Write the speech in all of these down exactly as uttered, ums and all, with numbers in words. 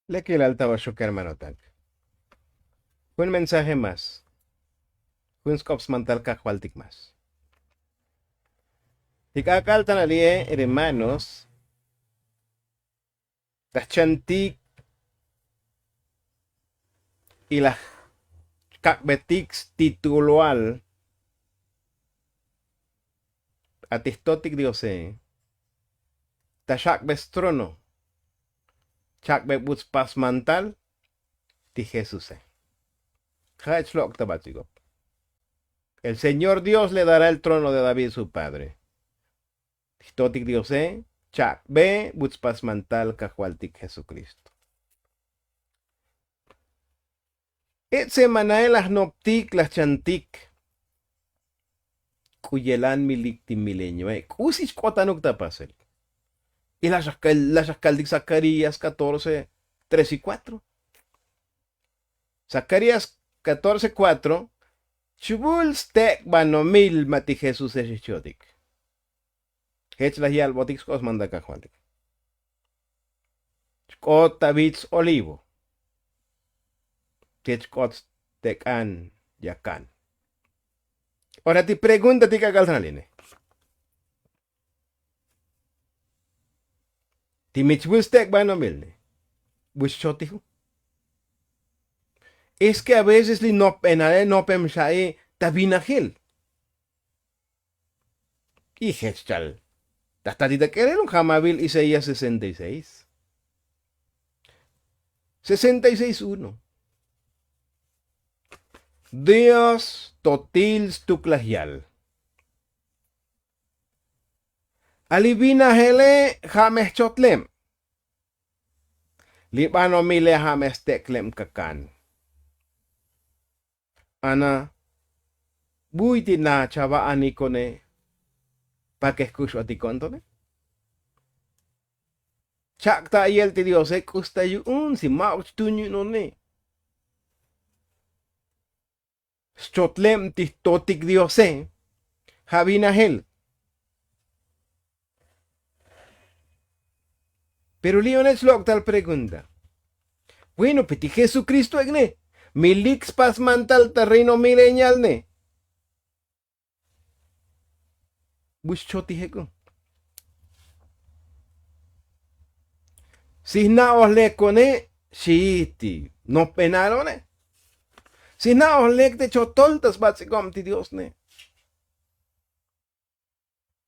Lekilal ta vaxuk hermanotak. Jun mensaje más. Jun sk'op smantal kajvaltik más. Ti k'ak'al tan ali'e hermanos, ta jchantik y laj kak'betik stituloal a ti jtotik diose. Ta xak'be strono, chak'be buts' pasmantal ti jesuse. Ja' ech lok' ta bats'ik'op. El señor dios le dará el trono de david su padre. Jtotik diose, chak'be buts' pasmantal kajvaltik jesukristo. Ech' semanae laj noptik laj chantik. K'u yelan milik ti mileñoe k'usi chk'otanuk ta pasel. Y laj xajkaltik zakarías katorce tres y kuatro. Zakarías katorce kuatro. Chvul stek'banomil ma' ti jesuse xijchotik. Jech laj yalbotik sk'op smantal kajvaltik. Chk'ot ta vich olivo. Jech chk'ot stek'an yakan. Ora ti pregunta ti k'ak'al tan ali'ne, ti mi chvul stek'banomilne, bu xchotiju? Es ke a veces li nopbenale nopem xa'i ta vinajil. Y jech chal ta jtatik ta k'elel un ja' ma vil isaías sesenta y seis. Sesenta y seis uno. Dios totil stuk laj yal. A li vinajele ja' me jchotleb. Li banomile ja' me stekleb kakan. Ana buy ti na chava'anikone. Pake jkux'otikon tone. Chak' ta ayel ti diose k'us ta yu'un si ma'uk chtun yu'un one. Xchotleb ti jtotik diose. Ja' vinajel. Pero li'one chlok' tal pregunta. Bueno pe ti jesukristo ek'ne, mi lik spas mantal ta reino mileñal ne. Bu xchotijek'u? Si jna'oj lekone, xi ti nopbenalone. Si jna'oj lek te chotol ta sbats'ikob ti diosne.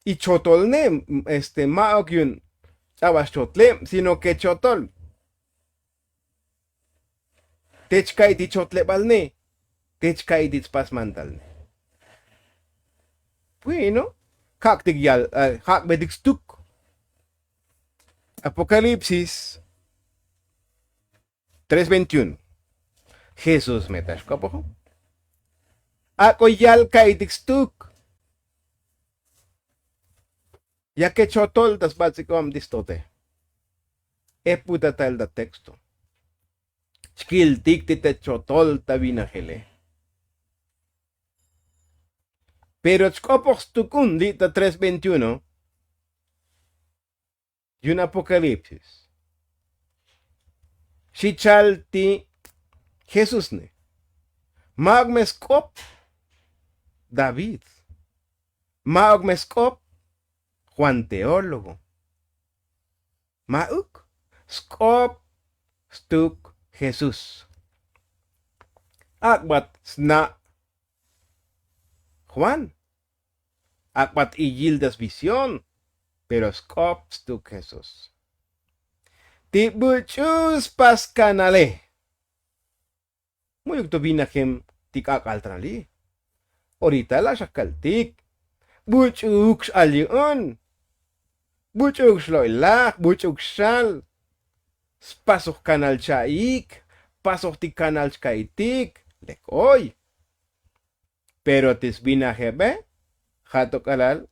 Y chotolne, este ma'uk yu'un ch'abal xchotleb sino ke chotol. Te chka'i ti chotlebalne, te chka'i ti tspas mantalne. Bueno, kak'tik yal jak'betik stuk. Apokalipsis tres veintiuno. Jesús me ta xk'opojo. Ak'o yal ka'itik stuk. Yake chotol ta sbats'ik'ob ti stote. Eputatal ta texto. Chkiltik ti te chotol ta vinajele. Pero chk'opoj stuk'un li' ta tres veintiuno. Yu'un apokalipsis. Xi chal ti jesús ne. Ma'uk me sk'op david. Ma'uk me sk'op juan teólogo. Ma'uk sk'op stuk jesús. Ak'bat sna' juan. Ak'bat iyil ta svisión. Pero sk'op stuk jesús. Ti buch'u spas kanale. Mu'yuk to vinajem ti k'ak'al trali. Orita la' xakaltik. Buch'uk x'al yu'un. Buch'uk xlo'ilaj buch'uk xal. Spasoj kanal cha'ik. Pasoj ti kanal chka'itik. Lek oy. Pero ti svinajebe ja' to k'alal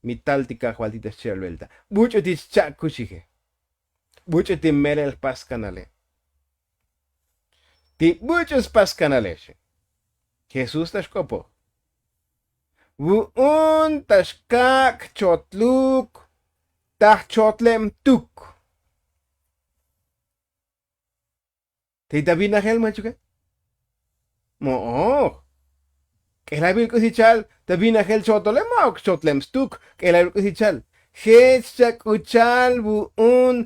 mi tal ti kajvaltik ta xche'al vuelta. Buch'u ti chcha'kuxije. Buch'u ti melel jpas kanale. Ti buch'u spas kanale xi. Jesús ta xk'opoj. Vu'un ta xkak' jchotluk ta jchotleb jtuk. Te ta vinajel muechuke. Mo'oj. K'elabil k'usi cha'al ta vinajel chotole ma' ok xchotlem stuk. K'elabil k'usi cha'al jech chak'uchal vu'un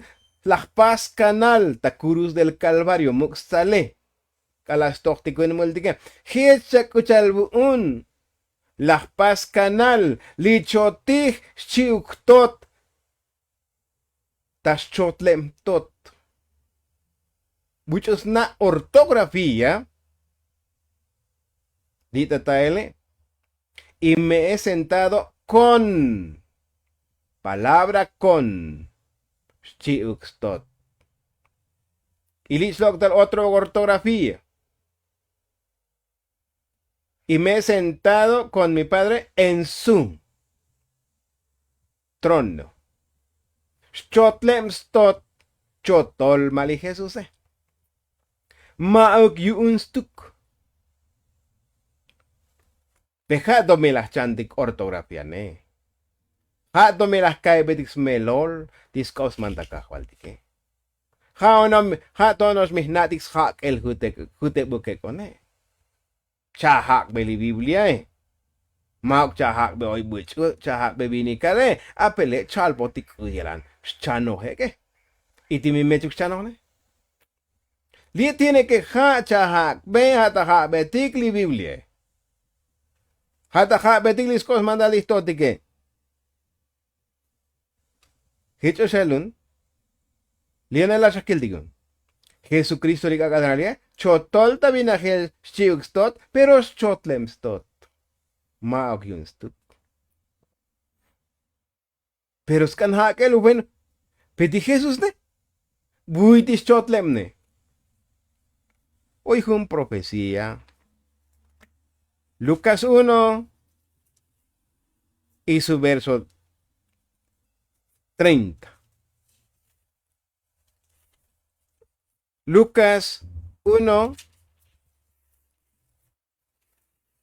laj paskanal ta kurus del kalvario muk' stsale. K'ala' xtojtik vin multike jech chak'uchal vu'un laj paskanal li chotij xchi'uk jtot ta xchotlem jtot. Buch'u sna' ortografía li' ta ta ele. Y me he sentado kon palabra kon xchi'uk stot. Y li' xlok' tal otro ortografía. Y me he sentado kon mi padre en su trono. Xchotlem stot chotol ma' li jesuse. Ma'uk yu'un stuk. Pe ja' to mi laj chantik ortografiane. Ja' to mi laj ka'ybetik smelol ti sk'op sman ta kajvaltike. Ja' tono'ox mi jna'tik sjak'el jutebukek'one. Chajak'be li bibliae. Ma'uk chajak'be oy buch'u' chajak'be vinikale. Apele' chalpotik k'u yelan xchanojek'e. Y ti mi mechuk xchanojne. Li' tiene ke ja' chajak'be ja' ta jak'betik li bibliae. Ja' ta jak'betik li sk'op smantal li jtotike. Jich oxalun. Li' onel laj xakiltikun. Jesukristo li k'ak'al ralike chotol ta vinajel xchi'uk stot pero xchotlem stot. Ma'uk yu'un stuk. Pero sk'an jak'el uveno. Pe ti jesús ne. Buy ti xchotlem ne. Oy jun profecía. Lukas uno y su verso treinta. Lukas uno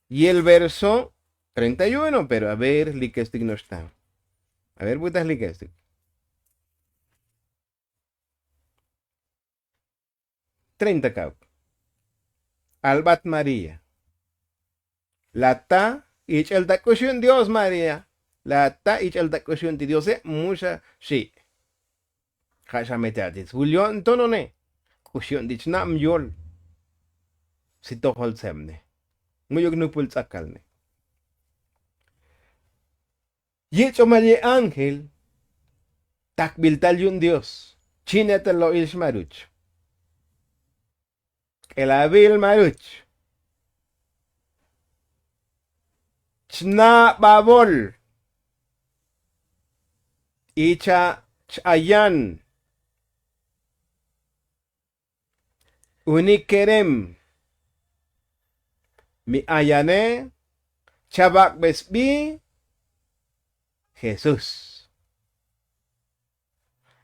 y el verso treinta y uno. Pero a ver likestik noxta. A ver butaj likestik. Treinta ka'uk. Albat maría. La ta ich'el ta k'ux yu'un dios maría. La ta ich'el ta k'ux yu'un ti diose muxa xi'. Ja' xa mete ati svul yo'ntonone. K'ux yo'nti chna' myol. Si tojol tsemne. Mu'yuk nupul tz'akalne. Yich'omal ye ángel. Takbil tal yu'un dios. Chi'ne' ta lo'il xmaruch. K'elavil maruch. Chna' bavol. Y cha' ch-ayan. Unik kerem. Mi ayane chavak'be sbi jesús.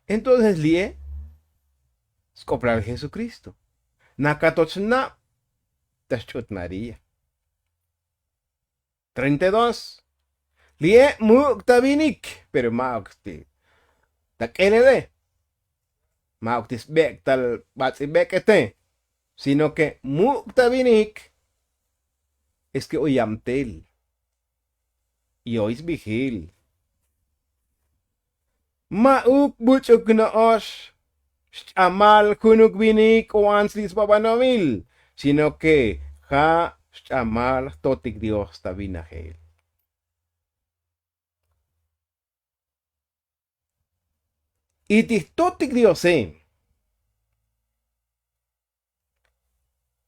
Entonces li'e sk'oplal jesukristo. Nakatoch nab ta xch'ut maría. Treinta y dos. Li'e muk' ta vinik pero ma'uk ti ta k'elele. Ma'uk ti sbek' tal bats'i bek'ete. Sino ke muk' ta vinik. Es ke oy yamtel y oy sbijil. Ma'uk buch'uk no'ox xch'amal junuk vinik o ants li sbabanovil. Sino ke ja' xch'amal jtotik dios ta vinajel. Y ti jtotik diose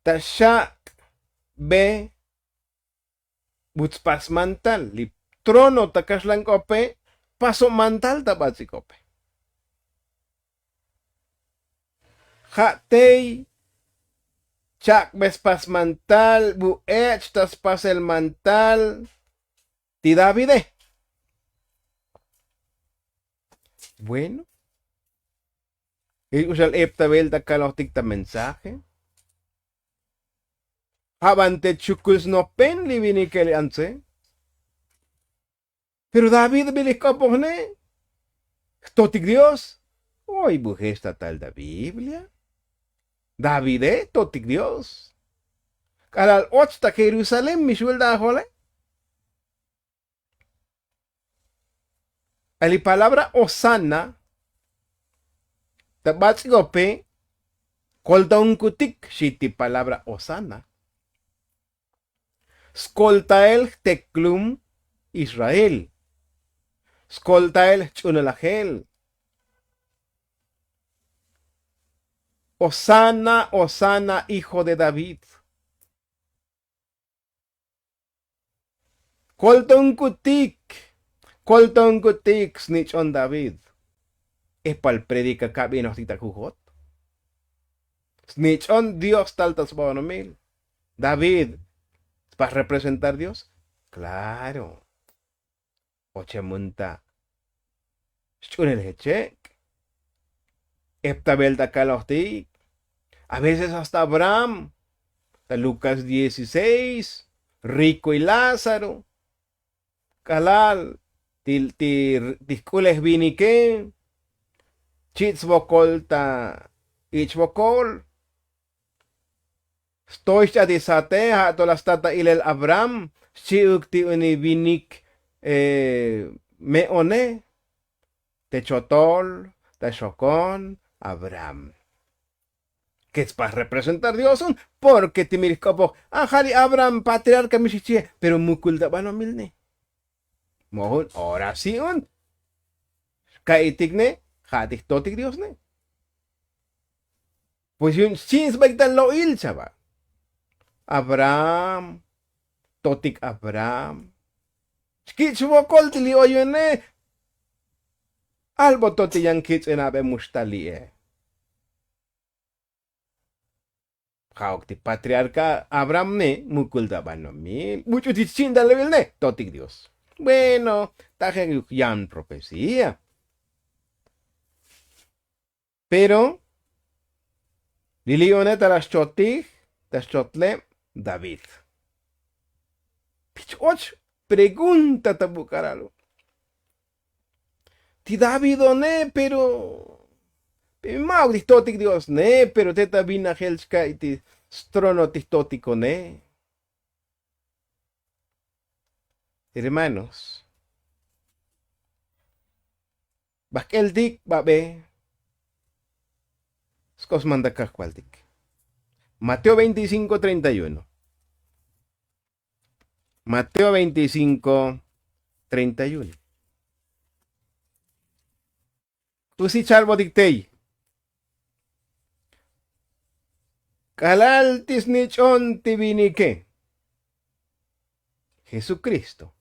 ta xak'be buts pasmantal li trono ta kaxlan k'ope. Paso' mantal ta bats'i k'ope. Ja' tey chak'be spasmantal bu ech' ta spasel mantal ti davide. Bueno. Jech k'uxal ep ta velta kalojtik ta mensaje. Ja' ban te chukul snopen li vinikel antse. Pero david bilij k'opojne jtotik dios. Oy bu jech ta tal ta biblia. Davide totik dios. K'alal och ta jerusalén mixvul ta ajole. Ali palabra osana ta bats'ikope. Koltonkutik xi ti palabra osana. Skoltael jteklum israel. Skoltael jch'unulajel. Osana osana hijo de david. Koltonkutik. Koltonkutik snich'on david. Epal predika kabinojtik ta jujot. Snich'on dios tal ta sbabanomil. David spas representar dios. Klaro. Ochemunta xch'unel jechek'. Eptavel ta kalojtik. A veces hasta abraham ta lukas dieciseis. Riko y lázaro. K'alal ti jk'ulej vinike. Chich' svokol ta ich' vokol. Stoy xch'atisate ja' to laj stat ta ilel abraham. Xchi'uk ti uni vinik me'one. Te chotol ta xokon abraham. Kech pa representar dios un porke ti mil jk'opoj. Ajali abraham patriarka mixijchie pero mukul ta banomil ne. Mojun ora si un xka'itik ne. Ja' ti jtotik dios ne. Pues yu'un xchi'in sbektal lo'il chava. Abraham totik abraham. Xkich' xvokol ti li' oyune. Albo totik yan kich'en abe muxtali'e. Ja'uk ti patriarka abraham ne mukul ta banomil buch'u ti xchi'in ta lo'il ne. Totik dios. Bueno, taje yan profecía. Pero li li'one ta la xchotij ta xchotleb david. Pich och pregunta ta buk'aralo. Ti davidone pero ma'uk ti jtotik dios ne pero te ta vinajel chka'i ti strono ti jtotikone. Hermanos, bajk'eltik babe. Sk'os manda kajvaltik. Mateo veinticinko treinta y uno. Mateo veinticinko treinta y uno. K'usi chalbotik tey. K'alal ti snich'on ti vinike jesukristo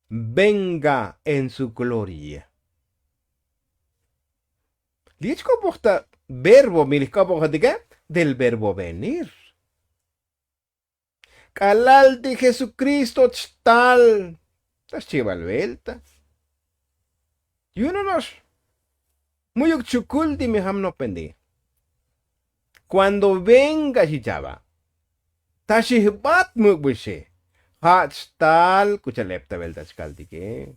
venga en su gloria. Li chk'opoj ta verbo mi li jk'opojotike del verbo venir. K'alal ti jesukristo chtal ta xchival velta. Yu'un ono'ox mu'yuk chukul ti mi jam nopen ti. Kuando venga xi chava ta xijbat muk' buxe. Ja' chtal k'u cha'al eptavel ta chkaltike.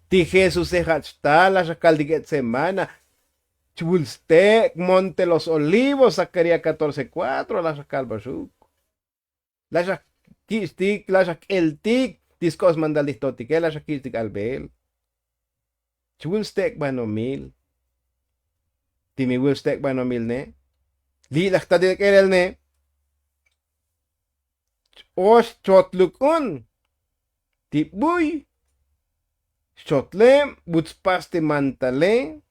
Ti jesuse ja' chtal laj xakaltik et semana. Chvul stek' monte los olivos zakarías katorce kuatro laj xakalbaxuk. Laj xakich'tik laj xak'eltik ti sk'os mandal ti jtotike laj xakich'tik albel. Chvul stek' banomil. Ti mi vul stek' banomil ne li' laj jtatik ta k'elel ne. Ch-ox chotluk un ti buy xchotleb bu tspas ti mantale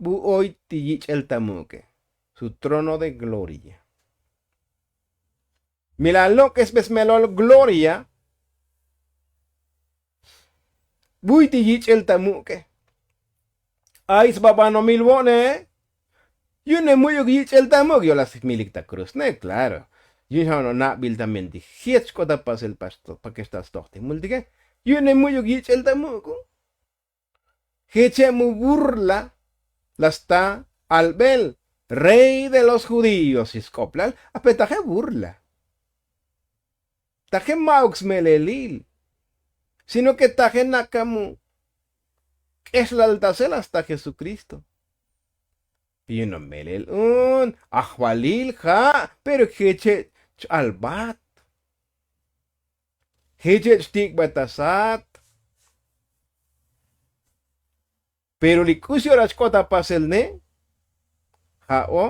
bu oy ti yich'el ta muk'e su trono de gloria. Mi la lok'esbe smelol gloria. Buy ti yich'el ta muk'e. Ay sba banomil vo'ne. Yu'un ne mu'yuk yich'el ta muk' yo'laj smilik ta kruz ne klaro. Yu'un xa' ono' nabil ta menti jech k'ot ta pasel pakex ta stojtimultike. Yu'un ne mu'yuk yich'el ta muk'. Jeche' mu burla la sta albel rey de los judíos xi sk'oplal. Ape taje burla. Taje ma'uk smelelil sino ke taje nakamu k'exlaltasel hasta jesukristo. Yuno melel un ajvalil ja', pero jeche' ch-albat, jeche' chtik'bat ta sat. Pero li k'usi ora chk'ot ta pasel ne, ja'o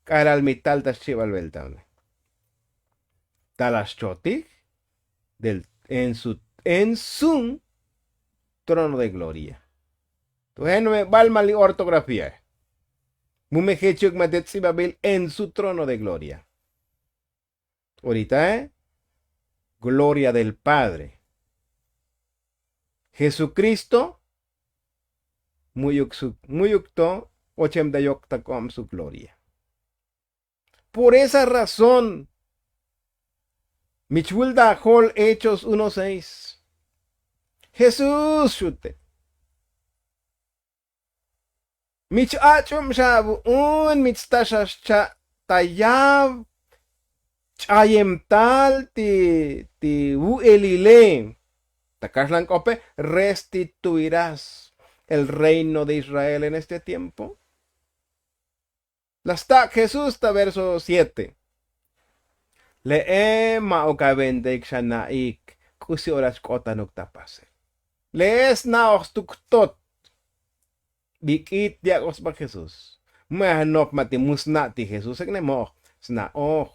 k'alal mi tal ta xchi'bal velta ne, ta la xchotij del en su en su trono de gloria. Tu jeno me bal ma li ortografía mu me jechuk ma te tz'ibabil en su trono de gloria. Orita e gloria del padre. Jesukristo mu'yuk su mu'yuk to ochem ta yok ta k'o'am su gloria. Por esa razón mi chvul ta jol hechos uno seis. Jesús xute' mi ch-ach'ub xa avu'un mi ch-sta xa xcha' ta yav ch'ayem tal ti ti vu'elile. Ta kaxlan k'ope restituirás el reino de israel en este tiempo. La stak' jesús ta verso siete. Le'e ma'uk aventeik xa na'ik k'usi ora chk'otanuk ta pasel. Le'e sna'oj stuk jtot. Bik'it yak'oj sba jesús. Mu' aj nop ma' ti mu sna' ti jesús ek' ne mo'oj sna'oj.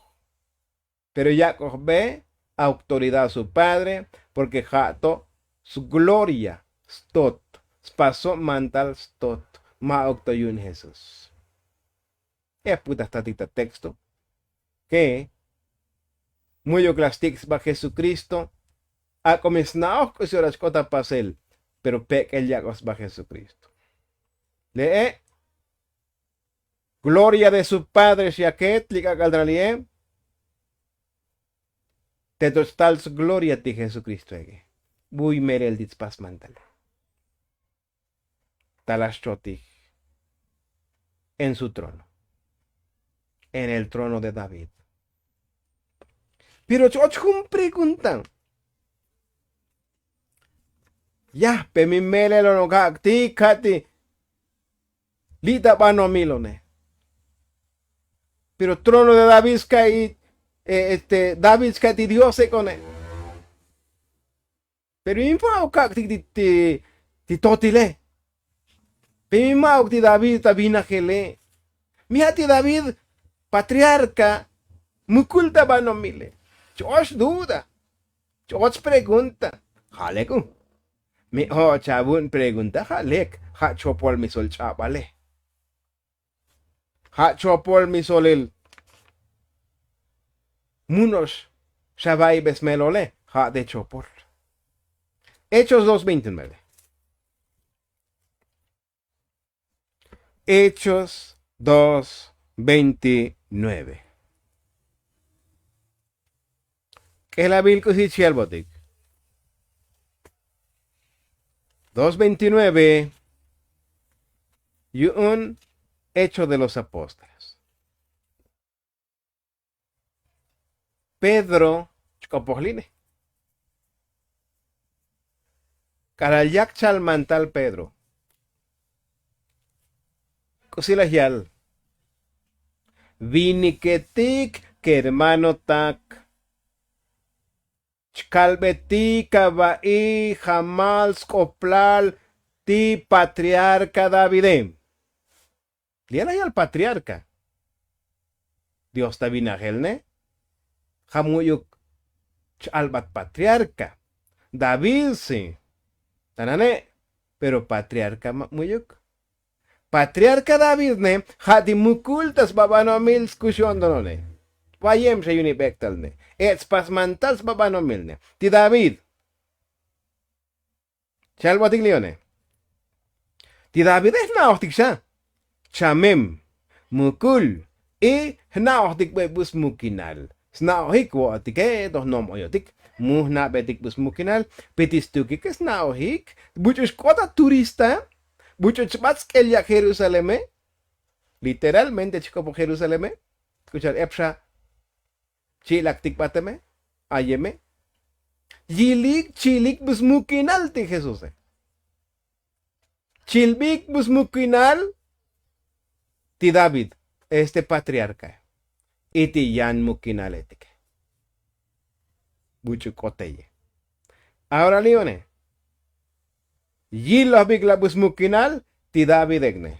Pero yak'oj be autoridad su padre porke ja' to sgloria stot spasob mantal stot. Ma'uk to yu'un jesús. Ep uta jtatik ta texto ke mu'yuk la stik' sba jesukristo. Ak'o mi sna'oj k'usi ora chk'ot ta pasel pero pek'el yak'oj sba jesukristo. Le'e gloria de su padre xyaket li k'ak'al ta li'e. Te to chtal sgloria ti jesukristo eke buy merel ti tspasmantale. Ta la xchotij en su trono en el trono de david. Pero ch-och jun pregunta. Yajpe mi melelonok ak'tik ka'ti li' ta banomil one. Pero trono de david xka'i este david xka'i ti dios ek' one. Pero mi ma'uk ak'tik ti totile. Pero mi ma'uk ti david ta vinajele. Mi ja' ti david patriarka mukul ta banomile. Ch-och duda ch-och pregunta. Ja' lek u mi o' chavu'n pregunta ja' lek ja' chopol mi sol ch'abale. Ja' chopol mi solil. Muno'ox xava'ibe smelole ja' te chopol. Hechos dos veintinueve. Hechos dos veintinueve. K'elabil k'usi chjelbotik. Dos veintinueve. Yu'un hecho de los apóstoles. Pedro chk'opoj line. K'alal yak chal mantal pedro. K'usi laj yal. Viniketik kermanotak. Chkalbetik ava'i jamal sk'oplal ti patriarka davide. Li' ya laj yal patriarka. Dios ta vinajel ne ja' mu'yuk ch-albat patriarka. David si tanane'. Pero patriarka ma' mu'yuk. Patriarka david ne ja' ti mukul ta sba banomil skuxo'on tonone. Vayem xa yu'un ibek'tal ne. Ech' spas mantal sba banomil ne ti david. Chalbotik li'one. Ti davide jna'ojtik xa chamem mukul. Y jna'ojtik be bu smukinal. Sna'ojik vo'otike to jnom oyotik mu jna'betik bu smukinal. Piti stukike sna'ojik buch'u xk'ot ta turista. Buch'u chbat sk'el yak' jerusaleme. Literalmente chk'opoj jerusaleme. K'u cha'al ep xa chi'laktik bateme. Ayeme. Yilik chilik bu smukinal ti jesuse. Chilbik bu smukinal. ti david este patriarkae. Y ti yan mukinale tike buch'u k'oteye. Ahora li'one yilojbik la bu smukinal ti davide kne.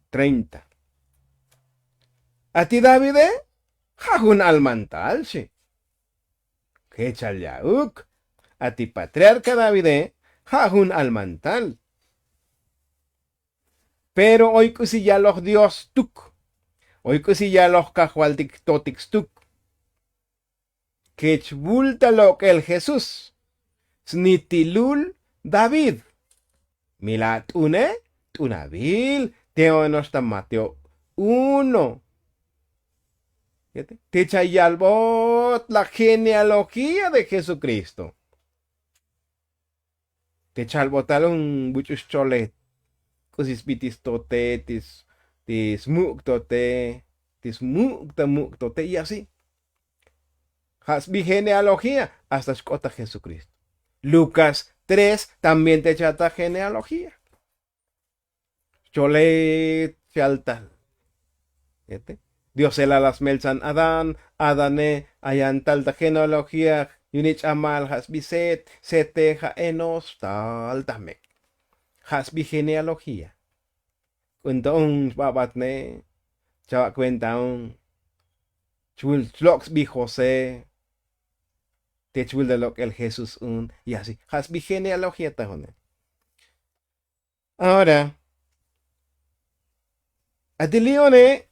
Treinta. A ti davide ja' jun almantal xi. Jechal ya'uk a ti patriarka davide ja' jun almantal. Pero oy k'usi yaloj dios stuk. Oy k'usi yaloj kajvaltik totik stuk. Kech vul ta lok'el jesús snitilul david. Mi la t'une t'unavil. Te onox ta mateo uno. Te cha yalbot la genealogía de jesukristo. Te chalbotal un buch'u xcholet k'usi sbi ti stote ti smuk' tote ti smuk' ta muk' tote y asi. Ja' sbi genealogía hasta xk'ot ta jesukristo. Lukas tres también te cha'taj genealogía. Xcholet xaltal. Dioselal la smeltsan adán. Adane ayantal ta genealogía. Yuni ch'amal ja' sbi set sete ja' enos tal ta mek'. Ja' sbi genealogía. K'unto'un xbabatne chava' kuentaun. Chvul chlok' sbi josé. Te chvul ta lok'el jesús un y asi ja' sbi genealogía ta jone. Ahora ati li'one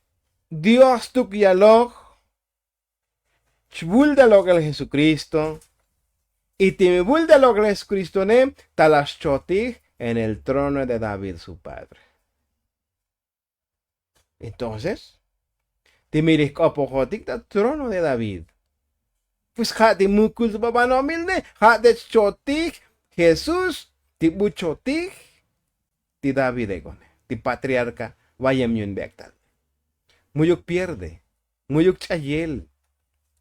dios tuk yaloj. Chvul ta lok'el jesukristo. Y ti mi vul ta lok'el jesukristone ta la xchotij en el trono de david su padre. Entonces ti mi rijk'opojotik ta trono de david. Pues ja' ti mukul sba banomil ne ja' te chchotij jesús ti bu chotij ti david ek'one ti patriarka. Vayem yun bek'tal mu'yuk pierde mu'yuk ch'ayel.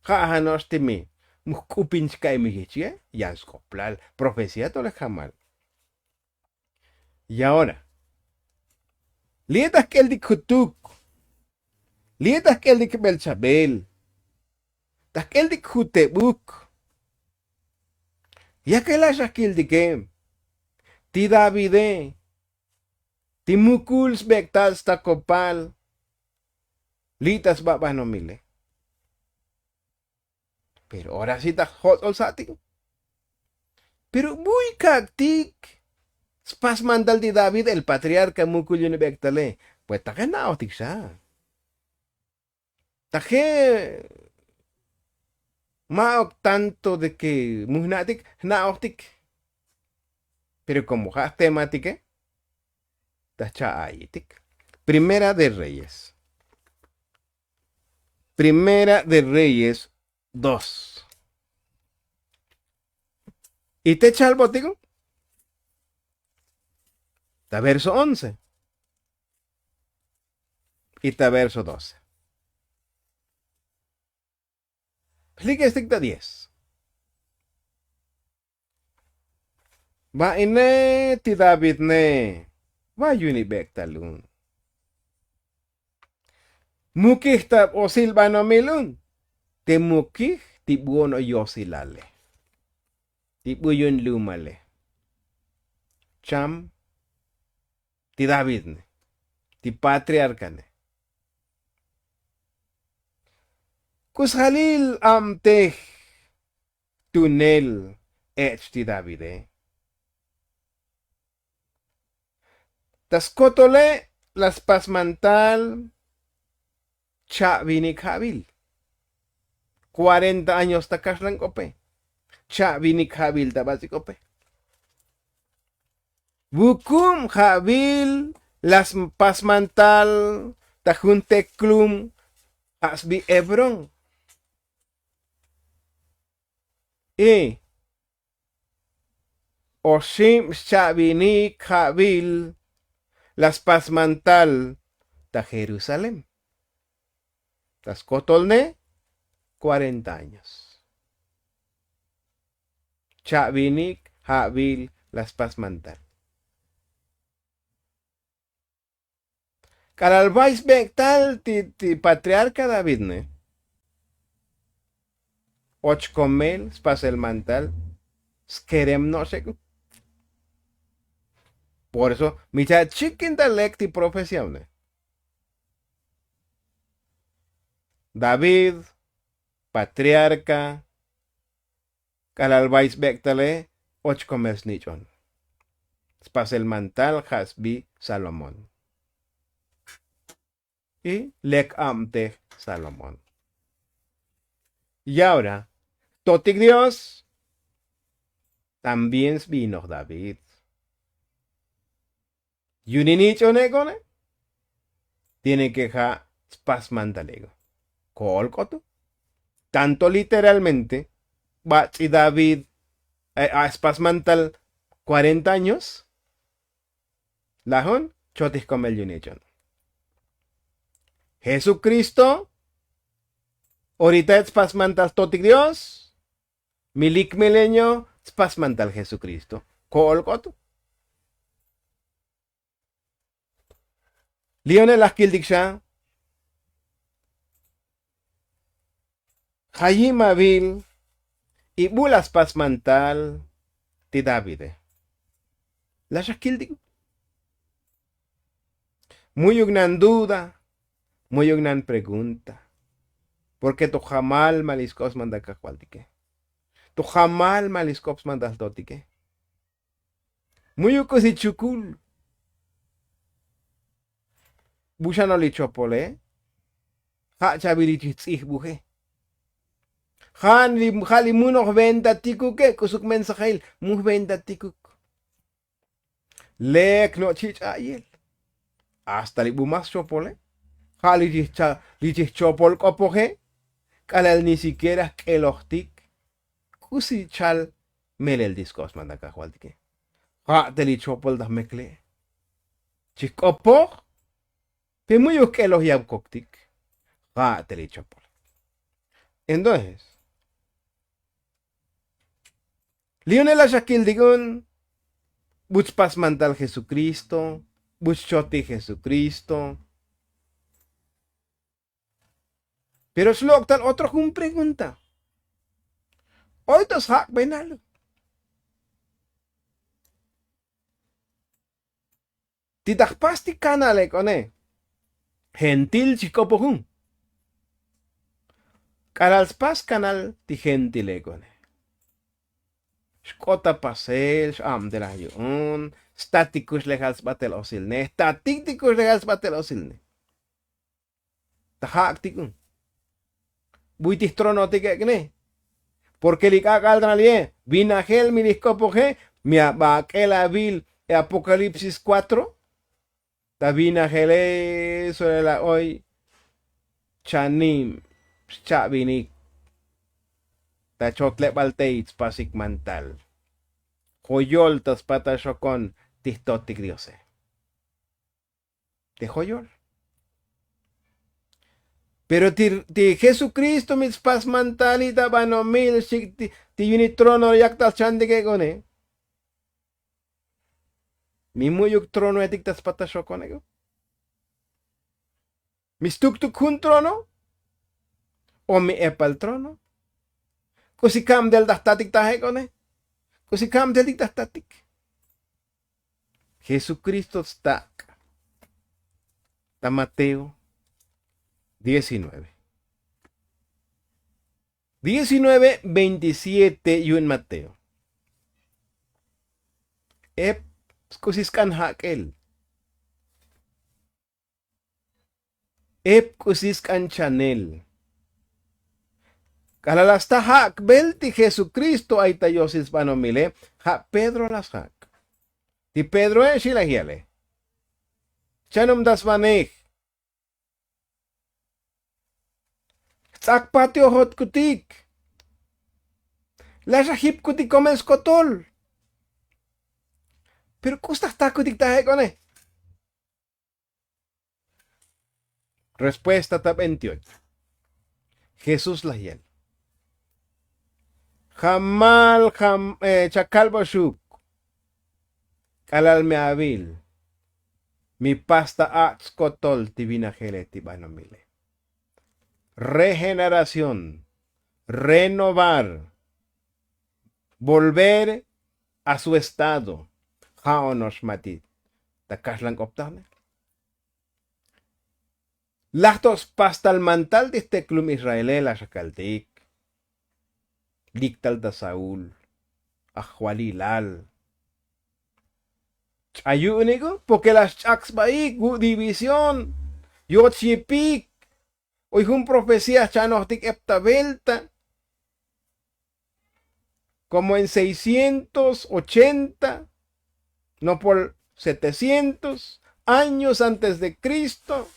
Ja' jano'ox ti mi mujk'upin chka'i mi jech ye yan sk'oplal profecía tole jamal. Y ahora li'e ta jk'eltik jutuk li'e ta jk'eltik jbel chabel ta jk'eltik jutebuk. Yakela' xa jkiltike ti davide ti mukul sbek'tal stakopal. Li' ta sba banomile. Pero ora si ta jots'ol sa'tik pero buy kak'tik. Spas mandal ti david el patriarka mukul yuni b'ektale. Pues taje na'ojtik xa taje ma'ok tanto de ke mujna'tik jna'ojtik. Pero komo ja' jtematike ta jcha'ayitik. Primera de reyes primera de reyes dos. Y te chalbotiko ta verso once y ta verso doce. Jlikestik ta diez. Va'ine ti david ne va yuni b'ek'tal un. Mukij ta b'osil b'anomil un. Te mukij ti b'u'un oyosilale ti b'uyun lumale. Cham ti david ne ti patriarka ne. K'usjalil abtej tunel ech' ti davide. Ta skotole la spasmantal cha'vinik ja'vil. Kuarenta años ta kaxlan k'ope cha'vinik ja'vil ta bats'ik k'ope. Vukub ja'vil la spasmantal ta jun teklum ja' sbi hebrón. Y oxib xcha'vinik ja'vil la spasmantal ta jerusalén. Ta skotolne kuarenta años cha'vinik ja'vil la spasmantal. K'alal bay sbek'tal ti patriarka david ne, och komel spasel mantal skerem no'xek. Por eso mi cha' chikintal lek ti profecia une. David, patriarka, k'alal bay sbek'tale och komel snich'on. Spasel mantal ja' sbi salomón. Y lek abtej salomón. Y ahora totik dios también sbinoj david. Yuninich'one'kone tiene ke ja' spas mantaleko. Ko'ol k'otu tanto literalmente bats'i david a spas mantal kuarenta años. Lajun chotij komel yunich'on. Jesukristo orita et spas mantal totik dios. Mi lik milenio spas mantal jesukristo. Ko'ol k'otu. Lione' laj kiltik xa ja' yim avil y bu' laj spas mantal ti davide. Laj xa kiltik mu'yuk nan duda, mu'yuk nan pregunta. Porke to jamal ma li sk'op smantal kajvaltike. To jamal ma li sk'op smantal totike. Mu'yuk k'usi chukul. Bu xanol li chopole ja' chavil li chijtz'ij buje. Ja' li munoj venta tikuk e k'usuk mensajail. Muj venta tikuk lek no' chich' a'yel. Hasta li bu mas chopole ja' li chij chopol k'opoje. K'alal ni sikiera jk'elojtik k'usi chal melel ti sk'op smantal kajvaltike. Ja' te li chopol ta jmekle' chijk'opoj. Pe mu'yuk jk'eloj yab koktik. Ja' te li chopol. Entonces li'une' laj xa kiltik un. Buch spas mantal jesukristo. Buch chotij jesukristo. Pero slok' tal otro jun pregunta. Oy to sjak'benal ti ta jpas ti kanal ek'one. Gentil chijk'opojun. K'alal spas kanal ti gentil ek'one xk'ot ta pasel x'abtelaj yu'un. Statik kuxlejal sbatel osilne jtatik ti kuxlejal sbatel osilne. Ta jak'tik un. Buy ti jtronotik ek'ne. Porke li k'ak'al ta na li'e vinajel mi li jk'opoje. Mi abak'el avil e apokalipsis kuatro. Ta vinajele solel a oy chanim xchavinik ta chotlebal tey tspasik mantal. Joyol ta spat ta xokon ti jtotik diose. Te joyol. Pero ti jesukristo mi tspas mantal li' ta banomil xchik ti yuni trono yak ta schantik ek'one. Mi mu'yuk tronoetik ta spat ta xokon ek'o. Mi stuktuk jun trono o mi epal trono? K'usi kabtel ta jtatik ta jek'one? K'usi kabteltik ta jtatik? Jesukristo tstak' ta mateo diecinueve. Diecinueve veintisiete yu'un mateo. Ep sk'usi sk'an jak'el. Ep k'usi sk'an chanel. K'alal la sta jak'bel ti jesukristo ay ta yosil sbanomile. Ja' pedro la sjak'. Ti pedroe xi laj yale. Chanum ta svanej. Jtz'ak patio jotkutik. Laj xa jipkutik komel skotol. Pero k'us ta jtakutik ta jek'one? Respuesta ta veintiocho. Jesús laj yal. Jamal jam cha kalboxuk. K'alal mi avil Mi pas ta ats' skotol ti vinajele ti banomile. Regeneración, renovar, volver a su estado. Ja' ono'ox ma' ti ta kaxlank'optajne. Laj to spastal mantal ti jteklum israele laj xa kaltik. Lik tal ta saúl, ajvalilal. Ch'ayu'unik porke laj xch'ak sbaik vu' división. Yoch yipik. Oy jun profecía jchanojtik ep ta velta. Komo en seiscientos ochenta, no por setecientos años antes de kristo.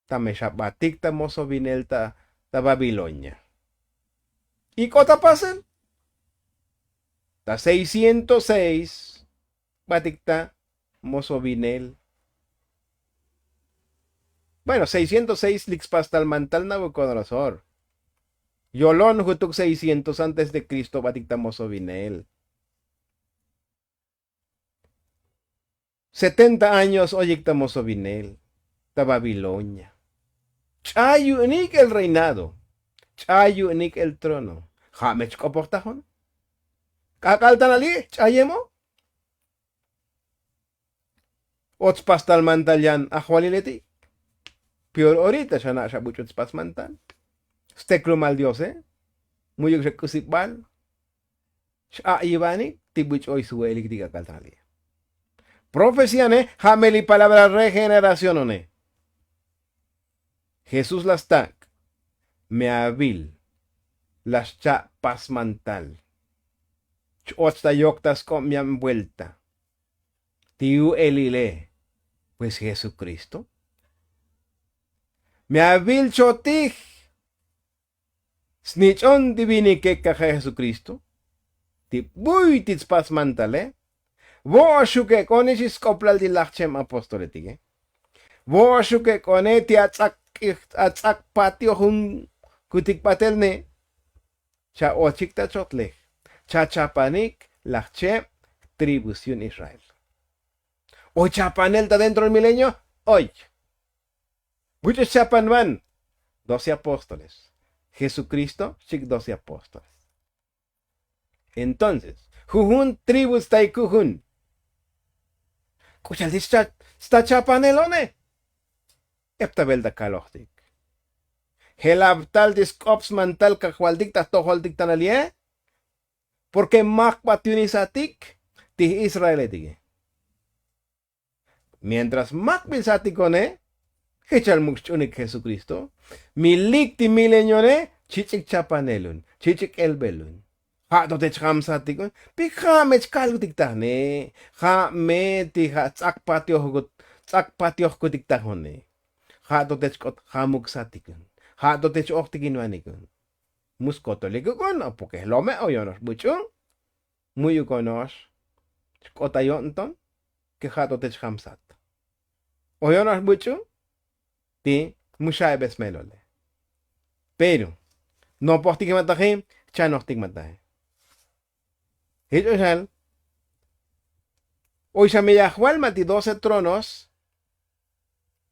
Ta me xa batik ta mozo vinel ta babilonia. Y k'ot ta pasel ta seiscientos seis. Batik ta mozo vinel. Bueno, seiscientos seis lik spastal mantal nabukodonosor. Yolon jutuk seiscientos antes de kristo batik ta mozo vinel. Setenta años oyik ta mozo vinel ta babilonia. Ch'ayu'unik el reinado. Ch'ayu'unik el trono. Ja' me chk'opojtajon. K'ak'al ta nali' ch'ayemo. Otspastal mantal yan ajvalileti'. Pior orita xana' xa buch'ut spas mantal. Steklumal diose. Mu'yuk xa k'usibal. X'a'yivanik ti buch'oy sue'elik ti k'ak'al ta nali'. Profecíane. Ja' me li palabra regeneración one. Jesús la stak'. Me avil la xcha' pas mantal. Ch-och ta yok ta sk'ob mi yab vuelta. Ti yu'elile. Pues jesukristo. Me avil chotij. Snich'on ti vinike kaje jesukristo. Ti buy ti tspas mantale. Vo'oxuke k'one xi sk'oplal ti lajchem apostoletike. Vo'oxuke k'one ti ats'ak patiojukutik batel ne. Cha ochik ta chotlej. Cha chapanik lajchem tribus yu'un israel. Oy chapanel ta dentro del milenio. Oy. Buch'u xchapan van. Doce apóstoles. Jesukristo xchik doce apóstoles. Entonces jujun tribu tstayku jun. K'uxal ti sta chapanelone. Ep ta velta kalojtik. Jelab tal ti sk'op smantal kajvaltik ta jtojoltik ta nalie. Porke mak bat yunisatik ti israeletike. Mientras mak bin satikone. Jechal muk xch'unik jesukristo. Mi lik ti milenione. Chich'ik chapanelun chich'ik elbelun. Ja' to te chjamsatikun. Pi ja' me chkalkutik tajne. Ja' me ti ja' ts'ak patiojkutik tajone. Ja' to te chk'ot jamuk satikun. Ja' to te ch-ojtikinvanikun. Mu skotolikukun o porke jlome' oyono'ox buch'u. Mu'yukono'ox xk'ot ayo'nton. Ke ja' to te chjamsat. Oyono'ox buch'u. Ti mu xa'ebe smelole. Pero nopojtik mataje. Chanojtik mataje. Jich'o xal. Oy xa me yajval ma' ti doce tronos.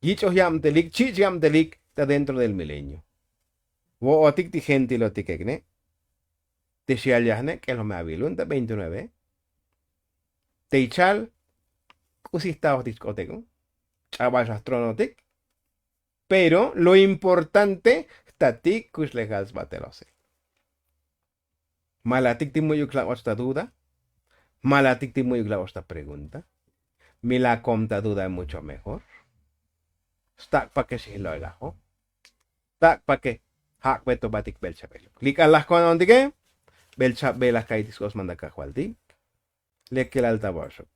Yich'oj yabtelik chich' yabtelik ta dentro del milenio. Vo'otik ti gentilotikekne. Te xyal yajne k'el jome avilun ta veintinueve. Te ichal k'usi jtaojtik chk'otekun. Ch'abal xa jtronotik. Pero lo importante jtatik kuxlejal sbatelose. Malatik ti mu'yuk la och ta duda. Malatik ti mu'yuk la och ta pregunta. Mi la kom ta duda mucho mejor. Stak' pake xijlo'elajo. Stak' pake. Jak'be to batik bel chabeluk li k'al laj kono'ontike. Bel chabelaj ka'iytik sk'os manda kajvaltik. Lekelal ta vo'oxuk.